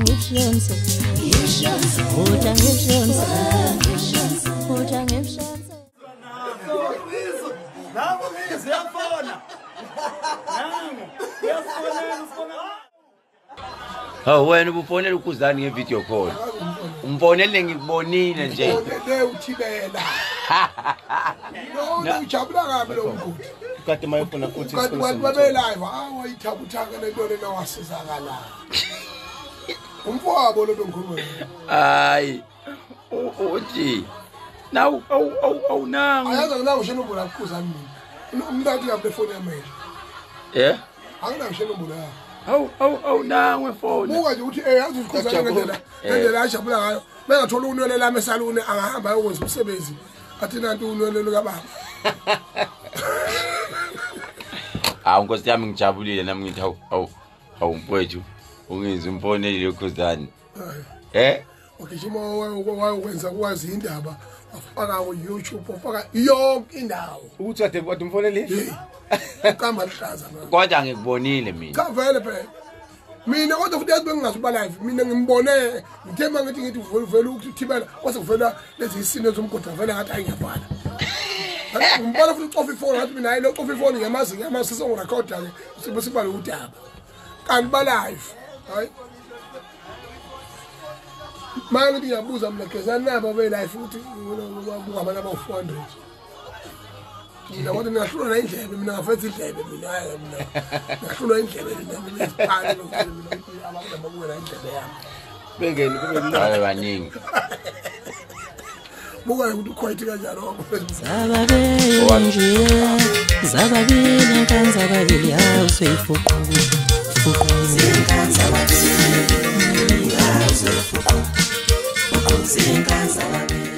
ngishonse uta ngishonse uta ngishonse. Nangu ngizwe uyafona. Nangu uyafonela ufona. Hawu wena ubufonela uKhuzani ngevideo call. Umfonele ngikubonile nje. Le uthibela. No ujabula kabi lo mgodi. Kade mayofuna futhi kanti babe live awayithabuthaka lento lena wasizakala. Umfowabo lo bengikhuluma naye. Hayi. Uthi nawu awu awu awu nangu. Ayazi anginawo ngisho inombolo yaKhuzani mina. Umuntu athi ngabe ifoni yami. Eh? Anginawo ngisho inombolo yakhe. Awu awu awu nangu efoni. Buka nje ukuthi yazi uKhuzani ngendlela ajabula ngayo. Mengathola unwele lami esaluni angahamba ayokwenza umsebenzi. Athi nanti unwele lukababa. Hawu Nkosi yami ngijabulile nami ngithi hawu hawu hawu mfowethu ungizwe umfonelile uKhuzani. Eh? Ugijima wayokwenza kwazi indaba wafaka ku YouTube wafaka yonke indawo. Ukuthi kade kade umfonelile? Kamba lihlaza manje. Kodwa ngikubonile mina. Cha vele phela. Mina kodwa futhi yazi bengingazi uba live mina ngimbone ngithe mangithi ngithi vele ukuthibela kwase kuvela lezi isimo zomgodi vele ngathi ayingiyabhala. Ngimbona futhi ucofa ifoni ngathi mina hayi lo cofa ifoni ngiyamazi ngiyamazi sesongirekhoda ke sibe sibale udaba. Kanti ba live. Hayi. Manje ngithi ngiyabuza mina Gezani nabo be live futhi kubuka abantu abawu 400. Mina kodwa ngingahlulwa indlebe mina ngafetha indlebe mina hayi mina ngahlulwa indlebe mina mina isiphane lokho mina abantu ababuka indlebe yami. Bengeni kube mnandi. Hayi baningi. Buka ukuthi ukhwayithe kanjalo. Zababenje zababili kanzababili awuseyifuqu fuqu zinkanzababili awuseyifuqu fuqu zinkanzababili.